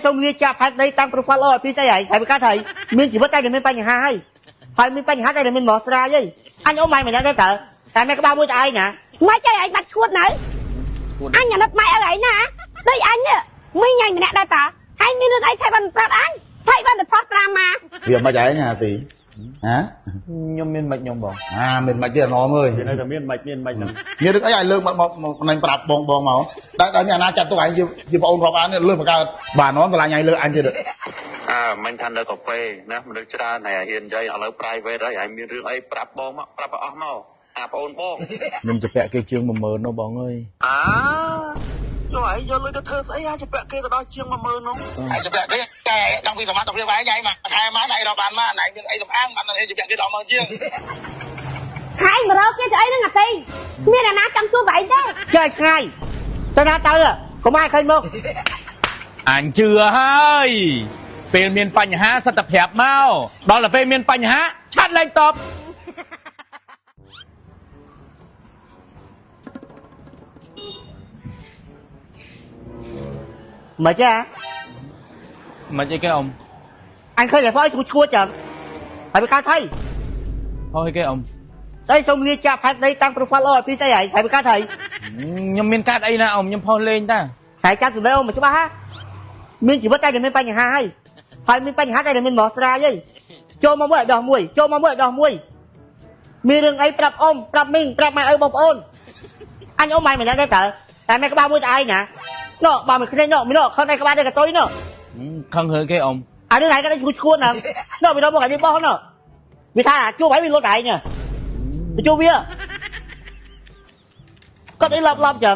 សូមលាចាក់ផែនដីតាំង profile អពីស្អីហើយហើយវាកើតហើយមានជីវិតតែមានបញ្ហាហើយហើយមានបញ្ហាតែមានមកស្រាយហើយអញអ៊ំម៉ែម្នាក់ដែរតើតែមានក្បាលមួយតែឯងណា ម៉េចឯងបាត់ឈួតនៅអញអាណិតម៉ែឪឯងណាដូចអញនេះមីងឯងម្នាក់ដែរតាឯងមានរឿងអីថៃបានប្រាប់អញថៃបានទៅផុសត្រាម៉ា វាមិនឯងអាស៊ីហ៎ ខ្ញុំមានមិនខ្ញុំបង អាមានមិនទៀតណមអើយ នៅតែមានមិនមានមិនហ្នឹង មានរឿងអីឲ្យលើកមកមកនឹងប្រាប់បងបងមកតែដល់អ្នកណាចាត់ទុកឯងជាជាប្អូនរាប់អាននេះលើសបង្កើតបាទណមឆ្លាញ់ឯងលើអញទៀត អើមិញថានៅកាហ្វេណាមនុស្សច្រើនហើយហ៊ាននិយាយឥឡូវ private ហើយហើយមានរឿងអីប្រាប់បងមកប្រាប់ឲ្យអស់មកអាប្អូនបង ខ្ញុំជពាក់គេជាង10000នោះបងអើយ អើយកឯងយកលុយទៅធ្វើស្អីអាចពាក់គេទៅដល់ជាង10000នោះ ឯងជពាក់គេតែដល់ពីសមត្ថភាពឯងឯងមកខែមកឯងរាប់បានមកឯងមានអីសំអាងបានជពាក់គេដល់ម៉ឺនជាង ហើយមករកគេទៅអីហ្នឹងអាទីគ្មានអ្នកណាចង់ជួបឯងទេ ចេះឆ្ងាយទៅណាទៅកុំឲ្យឃើញមក អញជឿហើយពេលមានបញ្ហាសិតតែប្រាប់មកដល់តែពេលមានបញ្ហាឆាត់លែងតប មិនចា មិនអីគេអ៊ំ អញឃើញតែផងឈួតឈួតចឹងហើយវាកើតហើយ ហោះអីគេអ៊ំ ស្អីសូមលាចាក់ផែនដីតាំង profile អពីស្អីហើយហើយវាកើតហើយ ខ្ញុំមានកាត់អីណាអ៊ំខ្ញុំផុសលេងតា ហើយកាត់សម្លេងអូមិនច្បាស់ហាមានជីវិតតែមានបញ្ហាហើយហើយមានបញ្ហាតែមានមកស្រាយហើយចូលមកមួយឲ្យដោះមួយចូលមកមួយឲ្យដោះមួយមានរឿងអីប្រាប់អ៊ំប្រាប់មីងប្រាប់ម៉ែឪបងប្អូនអញអ៊ំម៉ែម្នាក់ដែរតើតែមានក្បាលមួយតែឯងណាណោះបើមិនគ្នាណោះមានណោះខំតែក្បាលតែកតុយណោះ ខឹងរឿងគេអ៊ំ អារឿងឯងក៏ឈួតឈួតហ្នឹងណោះវាដល់មកឯនេះបោះណោះវាថាជួបឯងវាលត់ឯងទៅជួបវាគាត់អីឡប់ឡប់ចឹង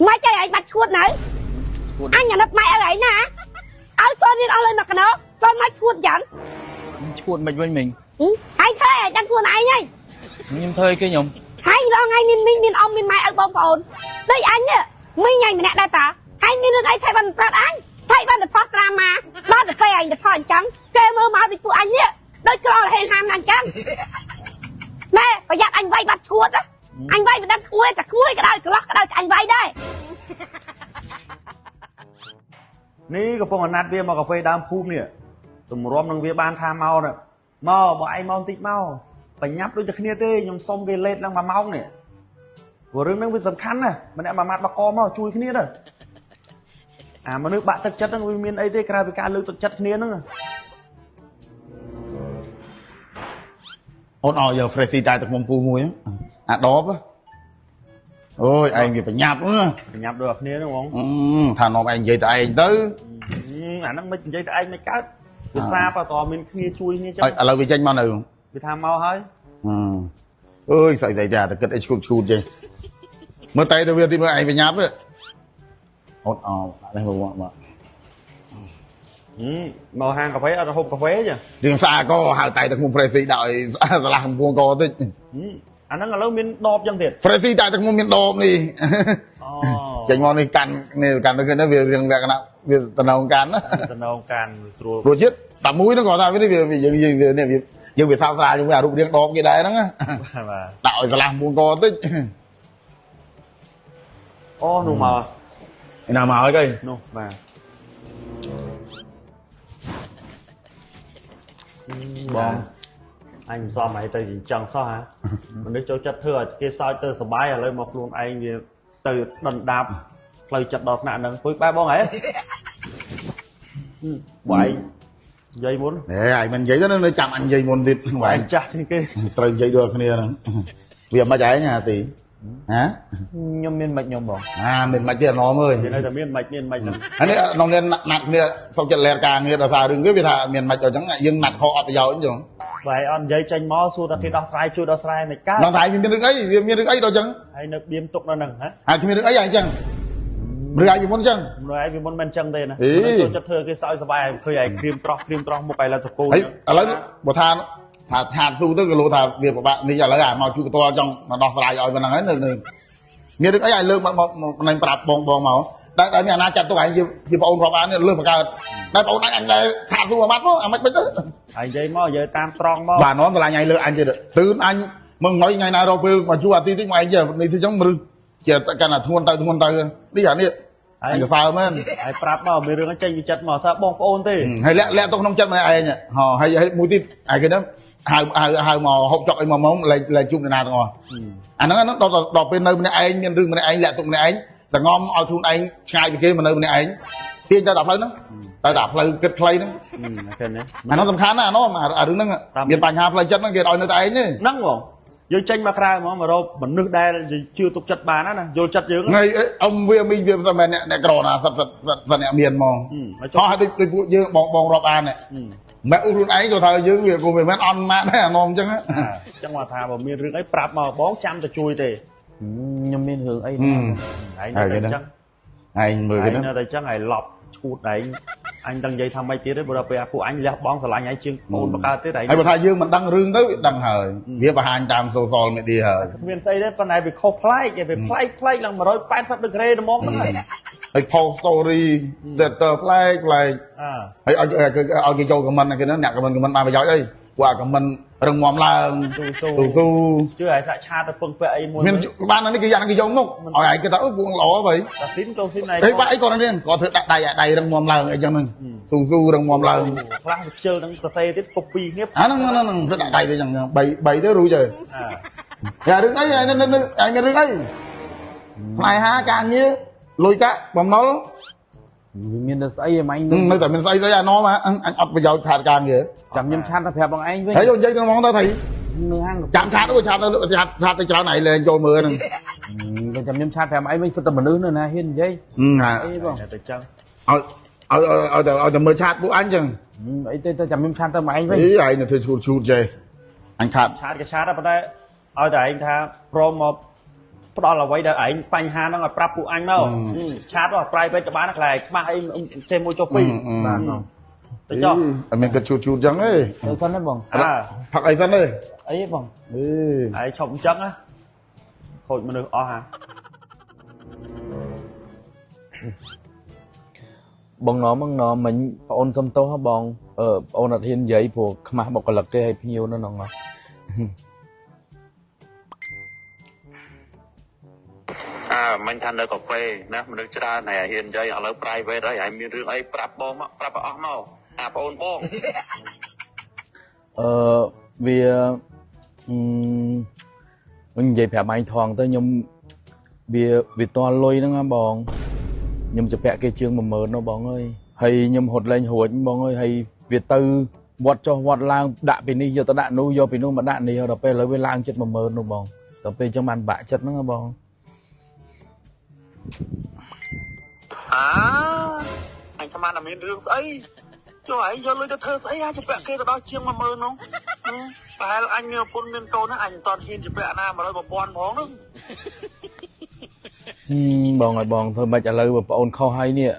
ម៉េចឯងបាត់ឈួតនៅអញអាណិតម៉ែឪឯងណាឲ្យកូនរៀនអស់លុយមកកណោកូនមកឈួតចឹង ឈួតមិនវិញមិញ ឯងធ្វើឯងដឹងខ្លួនឯងហើយ ខ្ញុំធ្វើអីគេខ្ញុំ ហើយរងថ្ងៃមានមីងមានអ៊ំមានម៉ែឪបងប្អូនដូចអញនេះមីងឯងម្នាក់ដែរតាឯងមានរឿងអីថៃបានប្រាប់អញថៃបានទៅផុសត្រាម៉ាដល់ទៅពេលឯងទៅផុសអញ្ចឹងគេមើលមកដូចពួកអញនេះដូចក្រលហេងហាមណាស់អញ្ចឹងណែប្រយ័ត្នអញវាយបាត់ឈួតអញវាយមិនដឹងក្មួយតែក្មួយក៏ដោយក្លោះក៏ដោយអញវាយដែរ នេះកំពុងអាណាត់វាមកកាហ្វេដើមភូមិនេះទម្រាំនឹងវាបានថាមកនេះមកបើឯងមកបន្តិចមកបញ្ញាប់ដូចតែគ្នាទេខ្ញុំសុំគេលេតឡើងមួយម៉ោងនេះព្រោះរឿងហ្នឹងវាសំខាន់ណាស់ម្នាក់មួយម៉ាត់បកមកជួយគ្នាទៅអាមនុស្សបាក់ទឹកចិត្តហ្នឹងវាមានអីទេក្រៅពីការលើកទឹកចិត្តគ្នាហ្នឹង អូនឲ្យយក fresh តែទឹកមុំពូមួយអាដបអូយឯងវាបញ្ញាប់ណា បញ្ញាប់ដូចគ្នាហ្នឹងហ្មង ថានាំឯងនិយាយតែឯងទៅ អាហ្នឹងមិននិយាយតែឯងមិនកើតវាសាបតមានគ្នាជួយគ្នាចឹង ឥឡូវវាចេញមកនៅ វាថាមកហើយ អើយស្អីស្អីចាតែគិតអីឈួតឈួតចេះមើលតែទៅវាទីមើលឯងបញ្ញាប់អូនអោនេះមកមក មកហាងកាហ្វេអត់ហូបកាហ្វេចា រឿងស្អាកហៅតែទឹកមុំ fresh ដាក់ឲ្យឆ្លាស់កំពួងកតិច អាហ្នឹងឥឡូវមានដបចឹងទៀត fresh តែទឹកមុំមានដបនេះ អូ ចេញមកនេះកាន់នេះកាន់ទៅគឺវារឿងលក្ខណៈវាតំណងកាន់ណា តំណងកាន់ស្រួល រសជាតិតែមួយហ្នឹងគាត់ថាវានេះវាយើងយើងវានេះវាយើងវាសោកស្រាយជាមួយអារូបរាងដបគេដែរហ្នឹងណា បាទ ដាក់ឲ្យឆ្លាស់មួនកតិច អូនោះមក ឯណាមកហើយកី នោះបាទ បង អញមិនសមអីទៅចិញ្ចឹងសោះហ่าមនុស្សចូលចិត្តធ្វើឲ្យគេសើចទៅសុបាយឥឡូវមកខ្លួនឯងវាទៅដុនដាបផ្លូវចិត្តដល់ថ្នាក់ហ្នឹងពុយបែបបងហ៎បើឯងនិយាយមុន ហេឯងមិននិយាយទៅនៅចាំអញនិយាយមុនទៀត បើឯងចាស់ជាងគេ ត្រូវនិយាយដូចគ្នាហ្នឹងវាមិនឯងអាទីហ៎ ខ្ញុំមានមិនខ្ញុំបង អាមិនមិនទៀតណមអើយ នៅតែមានមិនមានមិនហ្នឹង អានេះនំនេះណាត់គ្នាសុកចិត្តលែតការងារដោយសាររឿងវាវាថាមានមិនដល់អញ្ចឹងយើងណាត់ខកអត់ប្រយោជន៍អញ្ចឹង បើឯងអត់និយាយចេញមកសួរតែគេដោះស្រាយជួយដោះស្រាយមិនកើត ដល់តែឯងមានរឿងអីវាមានរឿងអីដល់អញ្ចឹង ហើយនៅបៀមទុកនៅហ្នឹងហ៎ ហើយគ្មានរឿងអីអញ្ចឹងរឿងឯងពីមុនអញ្ចឹង មនុស្សឯងពីមុនមិនអញ្ចឹងទេណា អី មនុស្សចូលចិត្តធ្វើគេសើចសប្បាយឯងឃើញឯងក្រៀមត្រោះក្រៀមត្រោះមុខឯងឡើងសកូល ហើយឥឡូវបើថាថាឆាតស៊ូទៅក៏លោកថាវាពិបាកនេះឥឡូវអាមកជួយផ្ទាល់ចង់មកដោះស្រាយឲ្យប៉ុណ្ណឹងហើយនៅនៅមានរឿងអីឲ្យលើកមកមកនឹងប្រាប់បងបងមកតែដល់អ្នកណាចាត់ទុកឯងជាជាប្អូនរាប់អាននេះលើសបង្កើតតែប្អូនអញអញដែរឆាតស៊ូមួយបាត់មកអាមិនបិចទៅ ឯងនិយាយមកនិយាយតាមត្រង់មក បាទនាំឆ្លាញ់ឯងលើអញទៀតទឿនអញ មើលថ្ងៃថ្ងៃណារកពេលមកជួអាទីតិចមកឯងចេះនេះទៅចឹងមរឹសជាកាន់តែធ្ងន់ទៅធ្ងន់ទៅនេះអានេះអញសរសើរមែន ហើយប្រាប់មកមានរឿងចេញពីចិត្តមកសើបងប្អូនទេ ហើយលាក់លាក់ទៅក្នុងចិត្តម្នាក់ឯងហ៎ហើយហើយមួយទៀតឯគេហ្នឹងហៅហៅហៅមកហូបចុកអីមកមកលែងលែងជួបអ្នកណាទាំងអស់អាហ្នឹងហ្នឹងដល់ដល់ពេលនៅម្នាក់ឯងមានរឿងម្នាក់ឯងលាក់ទុកម្នាក់ឯងសងំឲ្យខ្លួនឯងឆ្ងាយពីគេមកនៅម្នាក់ឯងទាញទៅដល់ផ្លូវហ្នឹងទៅដល់ផ្លូវគិតខ្លីហ្នឹង ឃើញទេ អាហ្នឹងសំខាន់ណាស់អានោះអារឿងហ្នឹងមានបញ្ហាផ្លូវចិត្តហ្នឹងគេឲ្យនៅតែឯងទេ ហ្នឹងបងយើងចេញមកក្រៅហ្មងមករកមនុស្សដែលជឿទុកចិត្តបានណាយល់ចិត្តយើង ថ្ងៃអ៊ំវាមីវាមិនមែនអ្នកអ្នកក្រណាសិតសិតសិតអ្នកមានហ្មង មកចុះ ហោះឲ្យដូចដូចពួកយើងបងបងរាប់អាននេះម៉ែអ៊ូខ្លួនឯងក៏ថាយើងវាក៏វាមិនអន់ម៉ាក់ដែរអានំអញ្ចឹង អញ្ចឹងមកថាបើមានរឿងអីប្រាប់មកបងចាំទៅជួយទេ ខ្ញុំមានរឿងអី ហឹម ឯងនៅតែអញ្ចឹង ឯងមើលគេ ឯងនៅតែអញ្ចឹងឯងឡប់ឈួតឯងអញដឹងនិយាយថាម៉េចទៀតទេបើដល់ពេលពួកអញលះបង់ស្រឡាញ់ឯងជាងបងបកើតទៀតឯង ហើយបើថាយើងមិនដឹងរឿងទៅវាដឹងហើយវាបង្ហាញតាម social media ហើយ គ្មានស្អីទេប៉ុន្តែវាខុសប្លែកវាប្លែកប្លែកឡើង180ដឺក្រេហ្មងហ្នឹង ហើយ post story status ប្លែកប្លែក អើ ហើយឲ្យឲ្យគេចូល comment គេហ្នឹងអ្នក comment comment បានប្រយោជន៍អីពួកអា comment រឹងមាំឡើង ស៊ូស៊ូ ស៊ូស៊ូ ជឿឲ្យសាក់ឆាតទៅពឹងពាក់អីមួយ មានបាននេះគេយ៉ាងគេយកមុខឲ្យឯងគេថាអូពួកល្អហើយ តាស៊ីមចូលស៊ីមណៃ ហេបាក់អីគាត់នេះគាត់ធ្វើដាក់ដៃដៃរឹងមាំឡើងអីចឹងហ្នឹងស៊ូស៊ូរឹងមាំឡើង ខ្លះខ្ជិលនឹងសរសេរទៀតកូពីគ្នា អាហ្នឹងហ្នឹងធ្វើដាក់ដៃទៅចឹង3 3ទៅរួចហើយ អើ យ៉ារឿងអីឯងនៅឯងមានរឿងអីស្នេហាការងារលុយកាក់បំណុល វាមានតែស្អីឯង នៅតែមានស្អីស្អីអាណមអញអត់ប្រយោជន៍ខាតការងារ ចាំខ្ញុំឆាតទៅប្រាប់បងឯងវិញ ហើយយកនិយាយទៅហ្មងទៅថៃ នៅហាង ចាំឆាតទៅឆាតទៅឆាតឆាតទៅច្រើនឯងលែងចូលមើលហ្នឹង ចាំខ្ញុំឆាតប្រាប់ឯងវិញសិតតែមនុស្សនៅណាហ៊ាននិយាយ ហា អីបង តែចឹង ឲ្យឲ្យឲ្យតែឲ្យតែមើលឆាតពួកអញចឹង អីទេទៅចាំខ្ញុំឆាតទៅមកឯងវិញ អីឯងនៅធ្វើឈូតឈូតចេះអញខាត ឆាតក៏ឆាតដែរប៉ុន្តែឲ្យតែឯងថាព្រមមកផ្ដល់អ្វីដែលឯងបញ្ហាហ្នឹងឲ្យប្រាប់ពួកអញមកឆាតមក private ក៏បានដែរខ្លាចខ្មាស់អីចេះមួយចុះពីរ បាទបង ទៅចុះ អត់មានគិតឈូតឈូតចឹងទេ ទៅសិនទេបង អើ ផឹកអីសិនទេ អីបង អេ ឯងឈប់អញ្ចឹងណាខូចមនុស្សអស់ហា បងណបងណមិញប្អូនសុំទោសហ៎បងអឺប្អូនអត់ហ៊ាននិយាយព្រោះខ្មាស់បុគ្គលិកគេឲ្យភ្ញៀវនៅក្នុងនោះ អើមិញថានៅកាហ្វេណាមនុស្សច្រើនហើយហ៊ាននិយាយឥឡូវ private ហើយហើយមានរឿងអីប្រាប់បងមកប្រាប់ឲ្យអស់មកអាប្អូនបង អឺវាអឺនិយាយប្រាប់ឯងថងទៅខ្ញុំវាវាតលុយហ្នឹងណាបងខ្ញុំជពាក់គេជាង10000នោះបងអើយហើយខ្ញុំរត់លែងរួចបងអើយហើយវាទៅវត្តចុះវត្តឡើងដាក់ពីនេះយកទៅដាក់នោះយកពីនោះមកដាក់នេះដល់ពេលឥឡូវវាឡើងចិត្ត10000នោះបងដល់ពេលអញ្ចឹងបានបាក់ចិត្តហ្នឹងណាបង អើអញស្មានតែមានរឿងស្អីចុះឯងយកលុយទៅធ្វើស្អីអាចពាក់គេទៅដល់ជាង10000នោះប្រហែលអញមានប្រពន្ធមានកូនណាអញមិនតាន់ហ៊ានជពាក់ណា100 1000ផងនោះ បងឲ្យបងធ្វើម៉េចឥឡូវបងប្អូនខុសហើយនេះ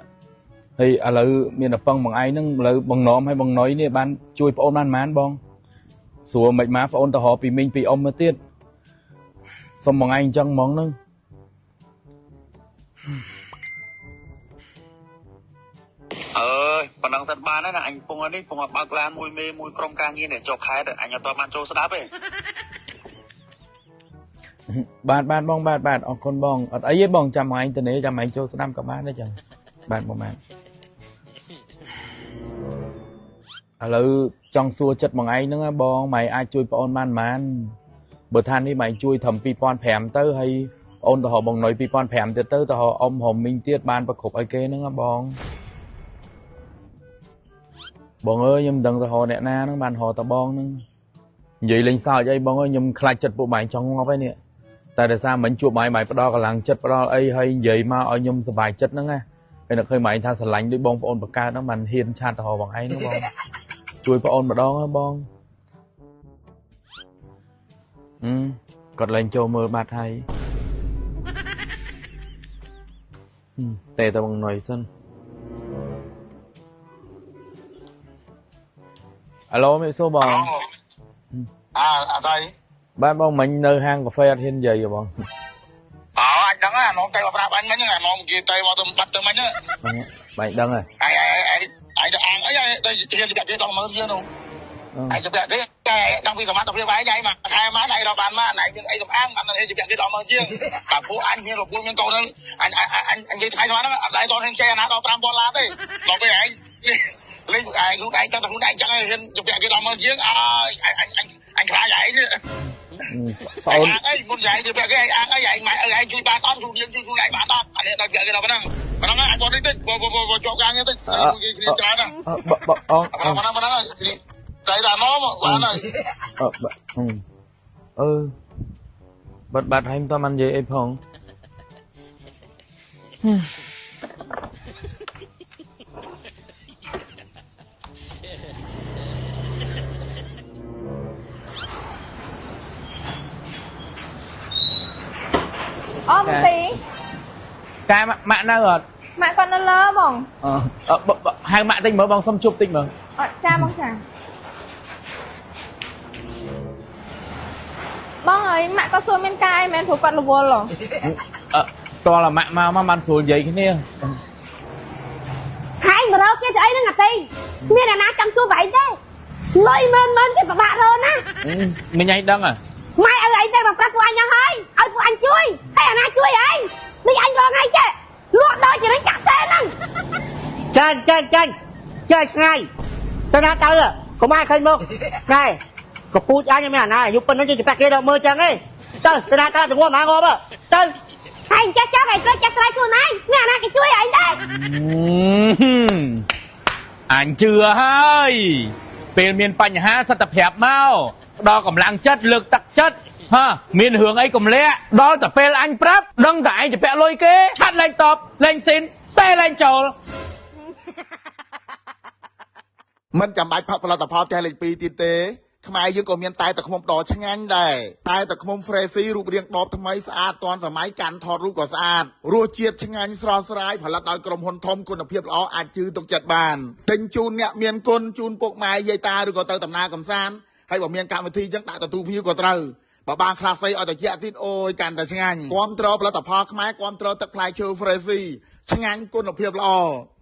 ហើយឥឡូវមានតែពឹងបងឯងហ្នឹងឥឡូវបងណមហើយបងណុយនេះបានជួយប្អូនបានប៉ុន្មានបងស្រួលមិនមកប្អូនទៅរកពីមីងពីអ៊ំមកទៀតសុំបងឯងអញ្ចឹងហ្មងហ្នឹង អើយប៉ុណ្ណឹងសិនបានហើយណាអញពងនេះពងបើកឡានមួយមេមួយក្រុមការងារនេះចូលខេត្តអញអត់បានចូលស្ដាប់ទេ បាទបាទបងបាទបាទអរគុណបងអត់អីទេបងចាំបងឯងទៅនេះចាំបងឯងចូលស្ដាប់ក៏បានដែរចឹងបាទបងបាទឥឡូវចង់សួរចិត្តបងឯងហ្នឹងណាបងម៉ែអាចជួយប្អូនបានប៉ុន្មានបើថានេះម៉ែជួយត្រឹម2500ទៅហើយប្អូនទៅរកបងណុយ2500ទៀតទៅទៅរកអ៊ំរកមីងទៀតបានប្រគ្រប់ឲ្យគេហ្នឹងណាបងបងអើយខ្ញុំមិនដឹងទៅរកអ្នកណាហ្នឹងបានរកតបងហ្នឹងនិយាយលេងសើចអីបងអើយខ្ញុំខ្លាចចិត្តពួកម៉ែចង់ងាប់ហើយនេះតែដោយសារមិញជួបម៉ែម៉ែផ្ដល់កម្លាំងចិត្តផ្ដល់អីហើយនិយាយមកឲ្យខ្ញុំសប្បាយចិត្តហ្នឹងណាហើយនឹកឃើញម៉ែថាស្រឡាញ់ដូចបងប្អូនបង្កើតហ្នឹងបានហ៊ានឆាតទៅរកបងឯងហ្នឹងបងជួយប្អូនម្ដងហ៎បងអឺគាត់លែងចូលមើលបាត់ហើយទេទៅបងណុយសិនអាឡូមេសូបង អាអាស្អី បាទបងមិញនៅហាងកាហ្វេអត់ហ៊ាននិយាយទេបង អើអញដឹងហើយអានំទៅប្រាប់អញមិញអានំគេទៅមកទៅបាត់ទៅមិញ បាញ់ដឹងហើយ ឯងឯងឯងទៅអាងអីឯងទៅហ៊ានគេដល់មើលទៀតនោះ ឯងជំពាក់គេតែដល់ពីសមត្ថភាពឯងឯងមកខែមកឯងរកបានមកឯងមានអីសំអាងបានជំពាក់គេដល់មកជាងតែពួកអញមានប្រពន្ធមានកូនហ្នឹងអញអញនិយាយថ្ងៃហ្នឹងអត់ឯងដល់ហ៊ានចេះអាណាដល់5000ដុល្លារទេដល់ពេលឯងលេងឯងខ្លួនឯងតាំងតែខ្លួនឯងចឹងឯងហ៊ានជំពាក់គេដល់មកជាងអើយអញអញអញខ្លាចឯងនេះ បង អាងអីមុនយាយជំពាក់គេឯងអាងអីឯងម៉ែឯងជួយបានអត់ខ្លួនយើងជួយខ្លួនឯងបានអត់អានេះដល់ជំពាក់គេដល់ប៉ុណ្ណឹងប៉ុណ្ណឹងអញគាត់នេះតិចជាប់ការងារតិចនិយាយគ្នាច្រើនណាស់ បង ប៉ុណ្ណឹងប៉ុណ្ណឹងតែដល់មកបានហើយ អឺបាត់បាត់ហើយមិនតបាននិយាយអីផង អមទី កែម៉ាក់នៅអត់ ម៉ាក់គាត់នៅលើហ្មង អឺហៅម៉ាក់តិចមើលបងសុំជួបតិចមើល អត់ចាបងចាបងអើយម៉ាក់គាត់សួរមានការអីមែនព្រោះគាត់រវល់ហ៎ អឺតលម៉ាក់មកមកបានស្រួលនិយាយគ្នា ហើយមករកគេទៅអីហ្នឹងអាទីមានអ្នកណាចង់ជួបឯងទេលុយម៉ឺនម៉ឺនគេពិបាករកណា មិញឯងដឹងហ៎ ម៉ែឪឯងទៅមកប្រាប់ពួកអញយ៉ាងហើយឲ្យពួកអញជួយហើយអាណាជួយឯងនេះអញរងថ្ងៃចេះលក់ដល់ជាងចាក់ទេហ្នឹង ចាញ់ចាញ់ចាញ់ចាញ់ឆ្ងាយទៅណាទៅកុំឲ្យឃើញមកណែកពូចអញមានអាណាអាយុប៉ុណ្ណឹងជិះពាក់គេដល់មើលចឹងឯងទៅទៅណាទៅទៅងាប់មកងាប់ទៅ ហើយចេះចាប់ឯងត្រូវចេះស្រ័យខ្លួនឯងមានអាណាគេជួយឯងដែរ អញជឿហើយពេលមានបញ្ហាសត្វតែប្រាប់មកផ្ដល់កម្លាំងចិត្តលើកទឹកចិត្តហាមានរឿងអីកុំលាក់ដល់តែពេលអញប្រាប់ដឹងតែឯងจะពាក់លុយគេឆាត់លែងតបលែងស៊ីនតែលែងចូល មិនចាំបាច់ផឹកផលិតផលផ្ទះលេខ2ទៀតទេខ្មែរយើងក៏មានតែទឹកឃ្មុំដ៏ឆ្ងាញ់ដែរតែទឹកឃ្មុំ Fresi រូបរាងដបថ្មីស្អាតទាន់សម័យកាន់ថតរូបក៏ស្អាតរសជាតិឆ្ងាញ់ស្រស់ស្រាយផលិតដោយក្រុមហ៊ុនធំគុណភាពល្អអាចជឿទុកចិត្តបានទិញជូនអ្នកមានគុណជូនពុកម៉ែយាយតាឬក៏ទៅដំណើរកម្សាន្តហើយបើមានកម្មវិធីអញ្ចឹងដាក់ទទួលភ្ញៀវក៏ត្រូវបើបានខ្លះស្អីឲ្យតែជាក់ទៀតអូយកាន់តែឆ្ងាញ់គាំទ្រផលិតផលខ្មែរគាំទ្រទឹកផ្លែឈើ Fresi ឆ្ងាញ់គុណភាពល្អ។